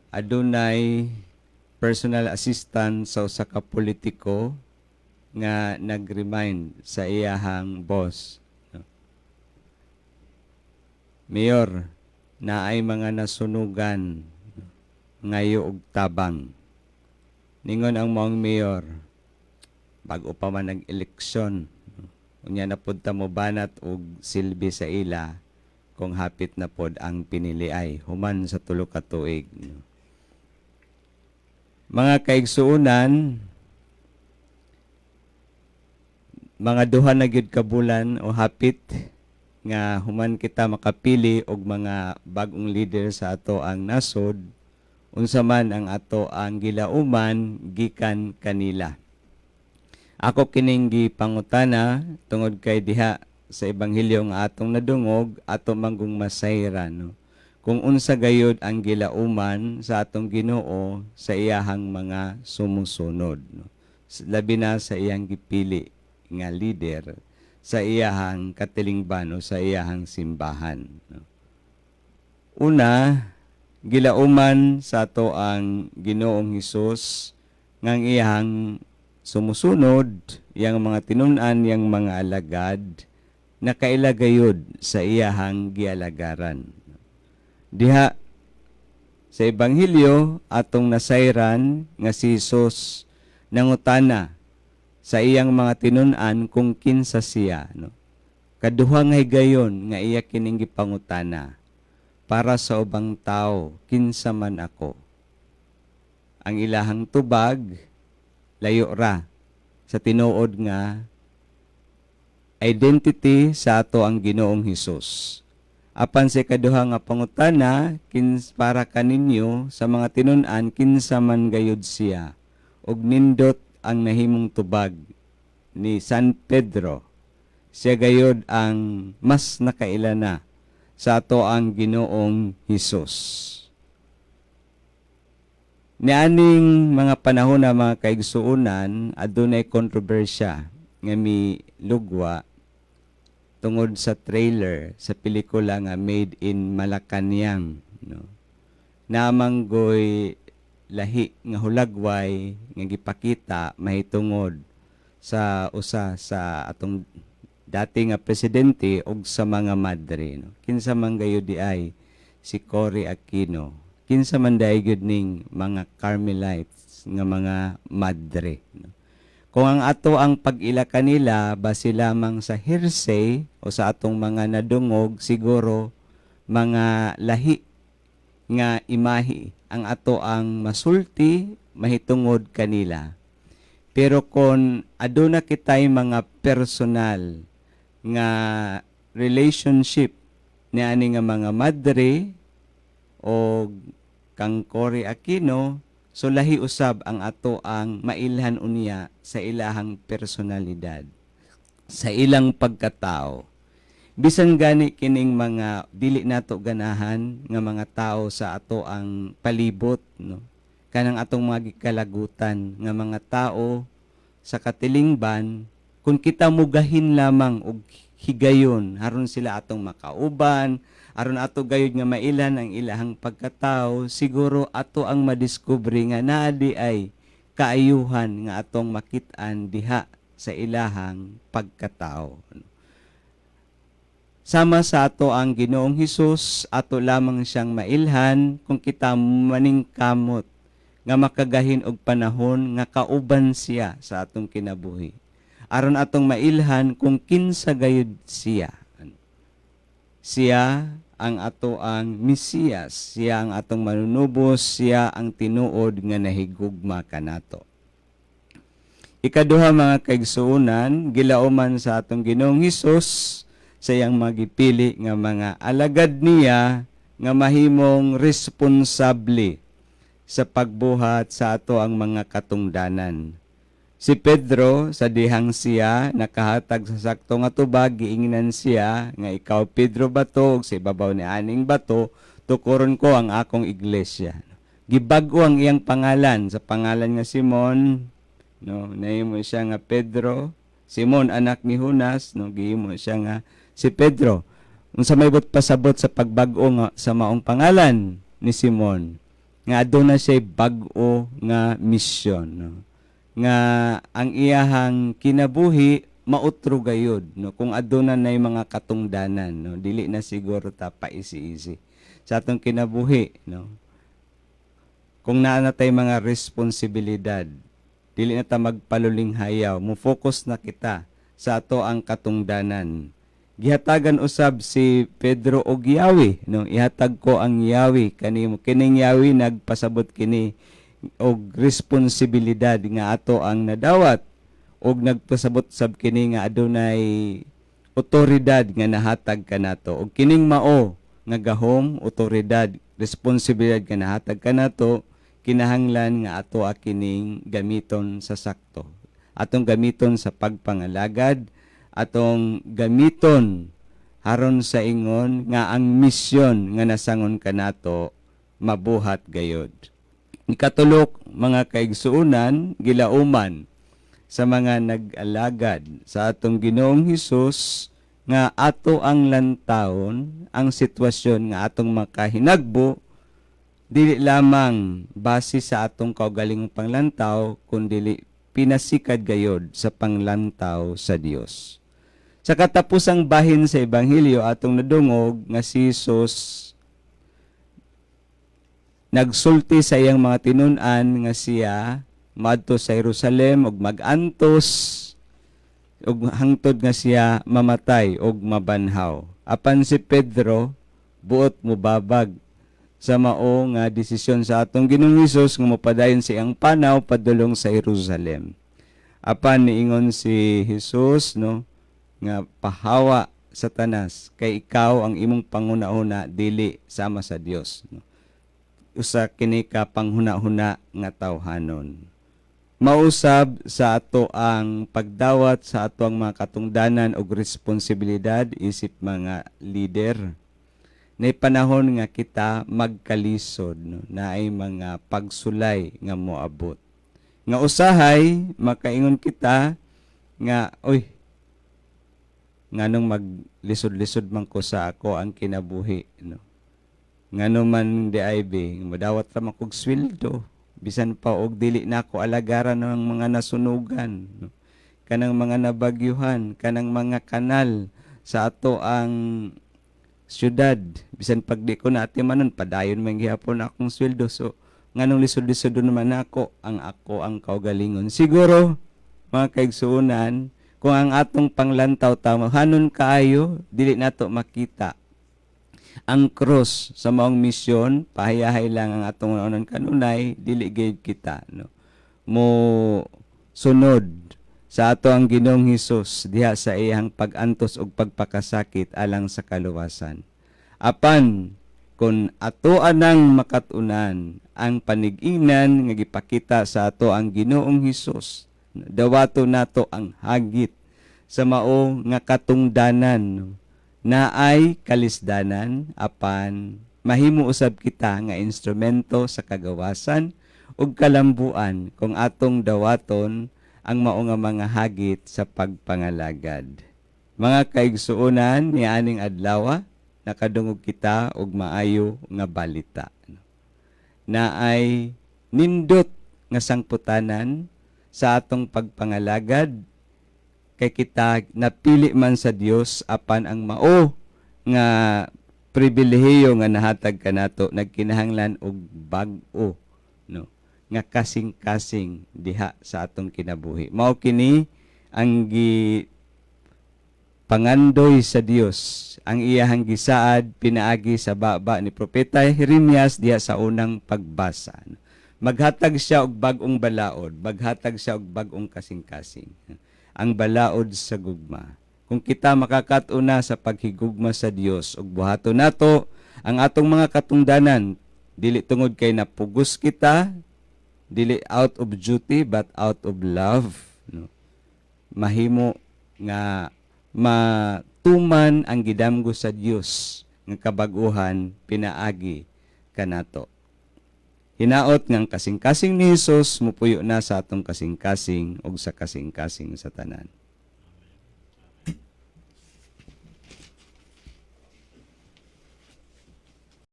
Adunay personal assistant sa usa ka politiko nga nag-remind sa iyahang boss, no? "Mayor, naay mga nasunugan, ngayo og tabang." Ningon ang maong mayor, "Bag-o pa man nag-eleksyon. Unya na pud ta mo banat og silbi sa ila kung hapit na pod ang piniliay human sa 3 ka tuig," no? Mga kaigsuonan, mga 2 na gyud ka bulan o hapit nga human kita makapili og mga bag-ong leader sa ato ang nasod, unsa man ang ato ang gilauman gikan kanila? Ako kining gipangutana tungod kay diha sa ebanghelyo nga atong nadungog, ato manggong masayran, no, kung unsa gayud ang gilauman sa atong Ginoo sa iyahang mga sumusunod, no? Labi na sa iyang gipili nga leader sa iyahang katilingban o sa iyahang simbahan, no? Una, gilauman sa ato ang Ginoong Hesus ngang iyahang sumusunod, iyang mga tinun-an, iyang mga alagad, nakaila gayud sa iyahang gialagaran. Diha sa ebanghelyo, atong nasayran nga si Jesus nangutana sa iyang mga tinun-an kung kinsa siya, no? Kaduha nga higayon nga iya kining gipangutana: "Para sa ubang tao, kinsa man ako?" Ang ilahang tubag, layo ra sa tinuod nga identity sa ato ang Ginoong Hesus. Apan sa ikaduha nga pangutana, "Para kaninyo sa mga tinun-an, kinsa man gayud siya?" Ug nindot ang nahimong tubag ni San Pedro. Siya gayud ang mas nakaila na sa ato ang Ginoong Hesus. Nianing mga panahon na, mga kaigsuonan, adunay kontrobersya nga mi lugwa tungod sa trailer sa pelikula nga Made in Malacañang, no? Namanggoy lahi nga hulagway nga gipakita mahitungod sa usa sa atong dati nga presidente og sa mga madre, no? Kinsa man gayud di ay si Cory Aquino? Kinsa man diay gyud ning mga Carmelites nga mga madre, no? Kung ang ato ang pag-ila kanila base lamang sa hearsay o sa atong mga nadungog, siguro mga lahi nga imahe ang ato ang masulti mahitungod kanila. Pero kung aduna kitay mga personal nga relationship ni ani nga mga madre o kang Cory Aquino, so lahi usab ang ato ang mailhan unya sa ilahang personalidad, sa ilang pagkatao. Bisan gani kining mga dili nato ganahan nga mga tao sa ato ang palibot, no, kanang atong mga gikalagutan nga mga tao sa katilingban, kung kita mugahin lamang og higayon aron sila atong makauban, aron ato gayud nga mailan ang ilahang pagkatao, siguro ato ang madiskubre nga naa di ay kaayuhan nga atong makit-an diha sa ilahang pagkatao. Sama sa ato ang Ginoong Hesus, ato lamang siyang mailhan kung kita maningkamot nga makagahin og panahon nga kauban siya sa atong kinabuhi, aron atong mailhan kung kinsa gayud siya. Siya ang ato ang Mesiyas, siya ang atong manunubos, siya ang tinuod nga nahigugma kanato. Ikaduha, mga kaigsuonan, gilauman sa atong Ginoong Hesus sa iyang magipili nga mga alagad niya nga mahimong responsable sa pagbuhat sa ato ang mga katungdanan. Si Pedro, sa dihang siya nakahatag sa sakto nga tubag, giingnan siya nga "Ikaw Pedro bato, ug sa ibabaw ni aning bato tukuron ko ang akong iglesia." Gibag-o ang iyang pangalan sa pangalan nga Simon, no, nahimo siya nga Pedro. Simon anak ni Jonas, no, gihimo siya nga si Pedro. Unsa may buot pasabot sa pagbag-o nga sa maong pangalan ni Simon? Nga aduna siya bag-o nga misyon, no? Nga ang iyahang kinabuhi mautro gayud, no, kung aduna nay mga katungdanan, no? Dili na siguro ta paisi-isi sa atong kinabuhi, no? Kung naa na tay mga responsibilidad, dili na ta magpalulinghayaw, mo focus na kita sa ato ang katungdanan. Gihatagan usab si Pedro og yawi, no? "Ihatag ko ang yawi kanimo." Kining yawi, nagpasabot kini og responsibilidad nga ato ang nadawat og nagpasabot sab kini nga adunay otoridad nga nahatag kanato. Og kining mao nga gahom, otoridad, responsibilidad nga nahatag kanato, kinahanglan nga ato kining gamiton sa sakto, atong gamiton sa pagpangalagad, atong gamiton aron sa ingon nga ang misyon nga nasangon kanato mabuhat gayod. Ikatulok, mga kaigsuonan, gilauman sa mga nag-alagad sa atong Ginoong Hesus nga ato ang lantawon ang sitwasyon nga atong makahinagbo, dili lamang base sa atong kaugalingong panglantaw, kundili pinasikad gayod sa panglantaw sa Dios. Sa katapusang bahin sa ebanghelyo, atong nadungog nga si Jesus nagsulti sa iyang mga tinun-an nga siya maadto sa Jerusalem ug magantos ug hangtod nga siya mamatay ug mabanhaw. Apan si Pedro buot mobabag sa mao nga desisyon sa atong Ginoong Hesus nga mopadayon sa iyang panaw padulong sa Jerusalem. Apan niingon si Jesus, no, nga "Pahawa, Satanas, kay ikaw, ang imong panghuna-huna dili sama sa Dios," no? Usa kini ka panghuna-huna nga tawhanon. Mausab sa ato ang pagdawat sa ato ang mga katungdanan og responsibilidad isip mga leader. Nay panahon nga kita magkalisod, no, naay mga pagsulay nga moabot. Nga usahay makaingon kita nga, "Oy, nganong maglisod-lisod man ko sa ako ang kinabuhi, no? Ngano man diay, modawat ra man kog sweldo bisan pa og dili na ako alagaran ng mga nasunugan, no? Kanang mga nabagyuhan, kanang mga kanal sa ato ang syudad, bisan pag di ko na atimanon, padayon man gihapon akong sweldo. So nganong lisod-lisod naman ako ang ako ang kaugalingon?" Siguro, mga kaigsuonan, kung ang atong panglantaw tawhanon kaayo, dili nato makita ang cross sa maong misyon. Pahayahay lang ang atong unan kanunay, dili gayud kita, no, mo sunod sa ato ang Ginoong Hesus diha sa iyang pag-antos ug pagpakasakit alang sa kaluwasan. Apan kung ato anang makat-unan ang panig-ingnan nga gipakita sa ato ang Ginoong Hesus, dawato nato ang hagit sa mao nga katungdanan na ay kalisdanan, apan mahimo usab kita nga instrumento sa kagawasan ug kalambuan kung atong dawaton ang mao nga mga hagit sa pagpangalagad. Mga kaigsuonan, nianing adlaw nakadungog kita og maayo nga balita. Na ay nindot nga sangputanan sa atong pagpangalagad kay kita napili man sa Dios, apan ang mao nga pribilehiyo nga nahatag kanato nagkinahanglan og bag-o, no, nga kasing-kasing diha sa atong kinabuhi. Mao kini ang gi pangandoy sa Dios, ang iyahang gisaad pinaagi sa baba ni Propeta Jeremias diha sa unang pagbasa. Maghatag siya og bag-ong balaod, maghatag siya og bag-ong kasing-kasing, ang balaod sa gugma. Kung kita makakat-una sa paghigugma sa Dios ug buhaton nato ang atong mga katungdanan, dili tungod kay napugos kita, dili out of duty but out of love, no, mahimo nga matuman ang gidamgo sa Dios nga kabag-uhan pinaagi kanato. Hinaot nga ang kasing-kasing ni Hesus mupuyo na sa atong kasing-kasing ug sa kasing-kasing sa tanan.